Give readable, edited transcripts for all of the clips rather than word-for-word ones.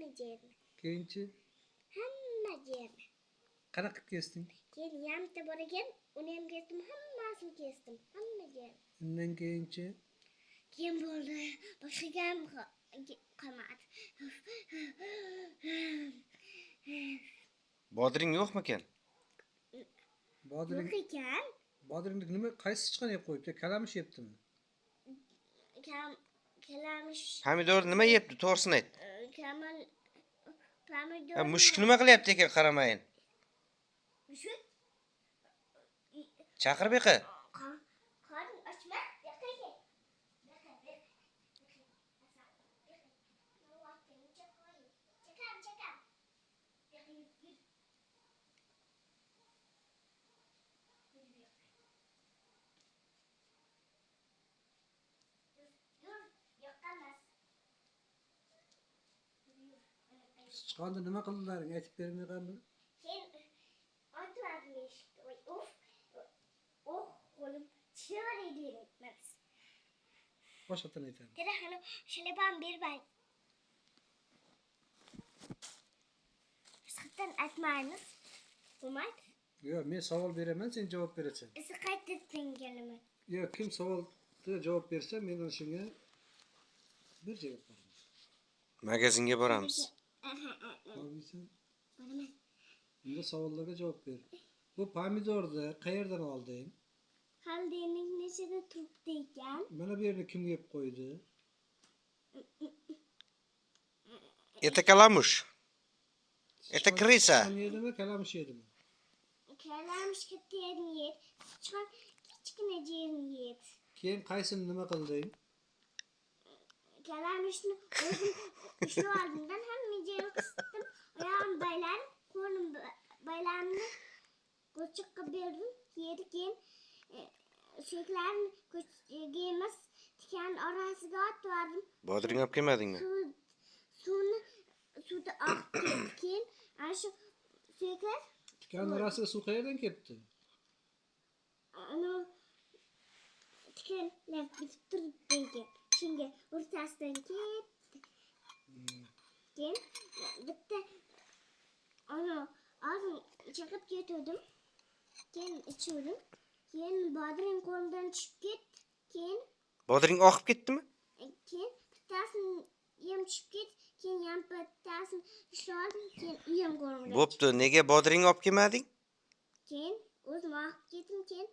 Hamma yerini. Keyinchi? Hamma yerini. Qanaqa qilib kesding? Keyin yamta bor ekan, uni ham kesdim, hammasini kesdim. Hamma yerini. Undan keyinchi? Keyin bo'ldi. Boshqa gap qolmadi. Bodring yo'qmikan? Bodring Yo'q ekan. Bodringni nima, qaysi sichqon yeb qo'yibdi? Kalamush yebdimi? Kalamish. Pomidor nima yebdi? To'g'risini ayt. Kamal pomidor. Ha, mushuk nima qilyapti ekan qaramayin. Mushuk. Chaqir bu yoqqa. Qorin ochma. Bu yoqqa kel. Bu yoqqa, bu yoqqa. Bu yoqqa. Chakam, chakam. Bu yoqqa yur, yur. Yur, bu yoqqa. Yur, yur. Bu yoqqa emas. Yur, yur. Bu yoqqa yur. Sichqonni nima qildilaring? Aytib bermayapmanmi? Keyin otmadim eshikni. Voy, uf. Oh, qo'lim tishlaver deydi. Boshqatdan aytaman. Dada, hali shlyapamni bermang. Boshqatdan aytmaymiz. Bo'lmaydi. Yo'q, men savol beraman, sen javob berasan. Esa qaytadan kelaman. Yo'q, kim savolga javob bersa, men ana shunga bir joyga boraman. Magazinga boramiz. Bormaysan? Boraman. Unda savollarga javob ber. Bu pomidorni qayerdan olding? Xolodilnik nechida turibdi ekan? Mana bu yerni kim yeb qo'ydi? Это kalamush. Это крыса. Sichqon yedimi, kalamush yedimi? Kalamush katta yerini yedi. Sichqon kichkina yerini yedi. Keyin qaysini nima qilding? Kalamushni o'zim ushlab oldimdan hamma yerini qisdim. Oyog'im baylanib, qo'lim baylanib qo'chiqqa berdim. Yedi keyin suyaklarni ko'chaga emas, tikan orasiga otib yubordim. Bodring olib kelmadingmi? Suvni suvda oqib ketdi. Keyin ana shu suyaklar Tikan orasiga suv qayerdan kelibdi? Ana tikanlar bitib turibdi ekan. Shunga o'rtasidan ketdi. Keyin bitta ana og'zim chaqib ketuvdim. Keyin ichuvdim. Keyin bodring qo'limdan tushib ketdi. Keyin Bodring oqib ketdimi? Keyin bittasini yem tushib ketdi. Keyin yana bittasini ushlab oldim. Keyin u ham qo'limdan Bo'pti, nega bodring olib kelmading? Keyin o'zim oqib ketdim. Keyin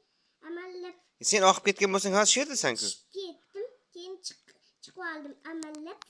amallab Sen oqib ketgan bo'lsang, hozir shu yerdasan-ku. tushib ketdim. Keyin chiqib oldim amallab.